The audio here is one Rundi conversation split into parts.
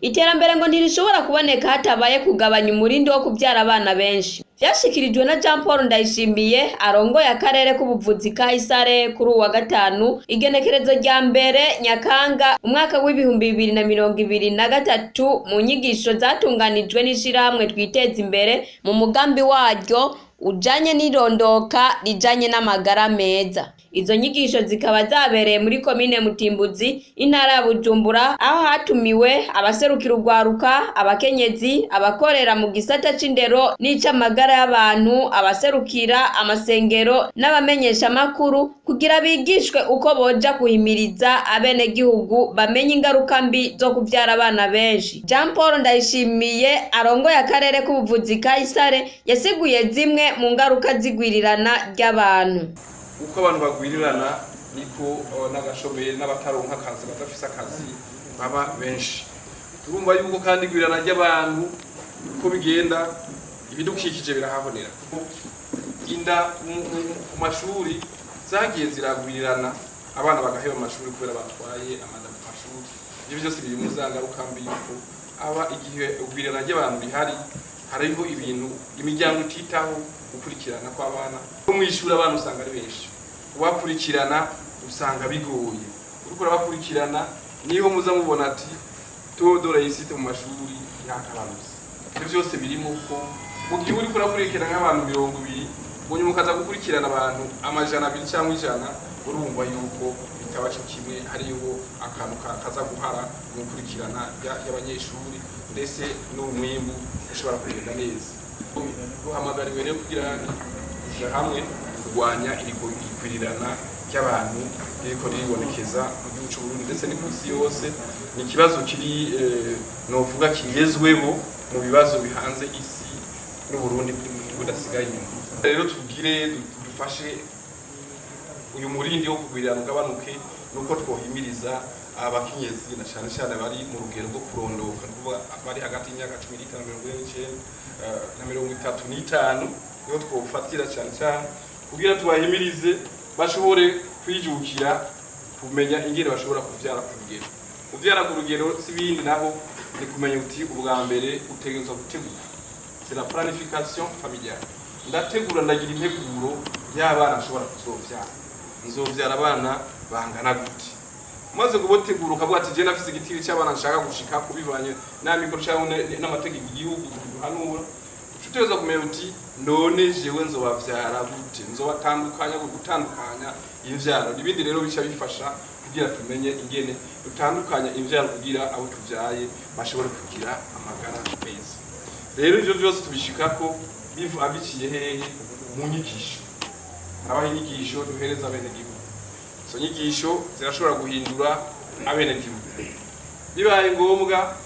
Iterambere ngo ntirishobora kuboneka hatabaye kugabanya umurindi wo kuvyara abana benshi. Vyashikirijwe na Jean Paul Ndayishimiye arongoye akarere k'ubuvuzi ka Isare kuri uwa gatanu, igenekerezo rya 1 Nyakanga umwaka w'2023, mu nyigisho zatunganijwe n'ishirahamwe Twiteze Imbere mu mugambi waryo ujanye n'irondoka rijanye n'amagara meza. Izo nyigisho zikaba zabereye muri komine Mutimbuzi, intara ya Bujumbura, aho hatumiwe abaserukira urwaruka, abakenyezi, abakorera mu gisata c'indero n'ic'amagara y'abantu, abaserukira amasengero n'abamenyeshamakuru, kugira bigishwe uko boja guhimiriza abenegihugu bamenye ingaruka mbi zo kuvyara abana benshi. Jean Paul Ndayishimiye arongoye akarere k'ubuvuzi ka Isare yasiguye zimwe mu ngaruka z'igwirirana ry'abantu. Uko abantu bagwirirana niko n'agashomeri n'abataronka akazi, badafise akazi baba benshi. Turumva yuko kandi igwirirana ry'abantu uko bigenda ibidukikije birahabonera. Inda ku mashuri zagiye ziragwirirana, abana bagaheba amashuri kubera batwaye amada ku mashuri. Ivyo vyose biri mu za ngaruka mbi yuko aba igihe igwirirana ry'abantu rihari, hariho ibintu imiryango ititaho gukurikirana kw'abana. No mw'ishuri abana usanga ari benshi, ubakurikirana usanga bigoye. Uriko urabakurikirana niho muza mubona ati taux de réussite mu mashuri yagabanutse. Ivyo vyose birimo ko mu gihe uriko urakurikirana nk'abantu 20, munyuma ukaza gukurikirana abantu 200 cyangwa 100, urumva yuko bitaba co kimwe. Hariho akantu kaza guhara mu gukurikirana y'abanyeshuri, ndetse n'umwimbu ushobora kugenda neza. Duhamagariwe rero kugira kuja hamwe kurwanya igwirirana ry'abantu ririko riribonekeza mu gihugu c'u Burundi ndetse no kw'isi yose. Ni ikibazo kiri novuga kigezweho mu bibazo bihanze isi, n'Uburundi budasigaye inyuma. Rero tugire dufashe uyu murindi wo kugwirirana ugabanuke, nuko twohimiriza abakenyezi na cane cane bari mu rugero rwo kurondoka, ni ukuvuga bari hagati y'imyaka 15, 49 na 35, niho twofatira cane cane kugira tubahimirize bashobore kwijukira kumenya ingene bashobora kuvyara ku rugero. Kuvyara ku rugero si ibindi naho ni kumenya uti ubwa mbere utegerezwa gutegura, c'est la planification familiale. Ndategura, ndagira integuro y'abana nshobora kuzovyara, nzovyara abana bangana gute. Umaze kubotegura ukavuga ati je nafise igitiri cy'abana nshaka gushika kubivanye n'amikoro cyangwa n'amategeko igihugu duhanura, utegerezwa kumenya uti none jewe nzobavyara gute, nzobatandukanya, gutandukanya imvyaro. Ibindi rero bica bifasha kugira tumenye ingene dutandukanya imvyaro kugira abo tuvyaye bashobore kugira amagara meza. Rero ivyo vyose tubishikako biva biciye hehe? Mu nyigisho. Harabaho inyigisho duhereza abenegihugu. Izo nyigisho zirashobora guhindura abenegihugu. Bibaye ngombwa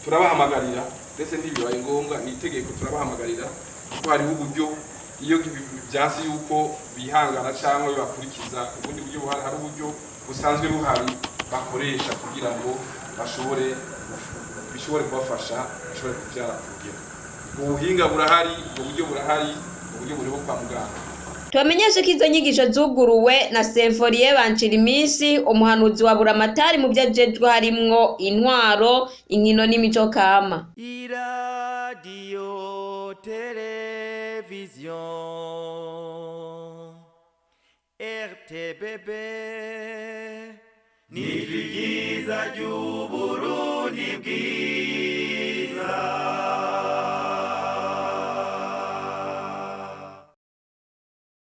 turabahamagarira, ndetse ntibibaye ngombwa ni itegeko, turabahamagarira kuko hariho uburyo iyo vyanse yuko bihangana cyangwa bibakurikiza ubundi buryo buhari, hari uburyo busanzwe buhari bakoresha kugira ngo bashobore bishobore kubafasha bashobore kuvyara ku rugero. Ubuhinga burahari, ubwo buryo burahari, uburyo buriho kwa muganga. Tubamenyeshe ko izo nyigisho zuguruwe na Semforie Banciriminsi, umuhanuzi wa Buramatari mu vyo ajejwe harimwo intwaro, inkino n'imico kama. Iradiyo televiziyo RTBB ni ryiza ry'Uburundi bwiza.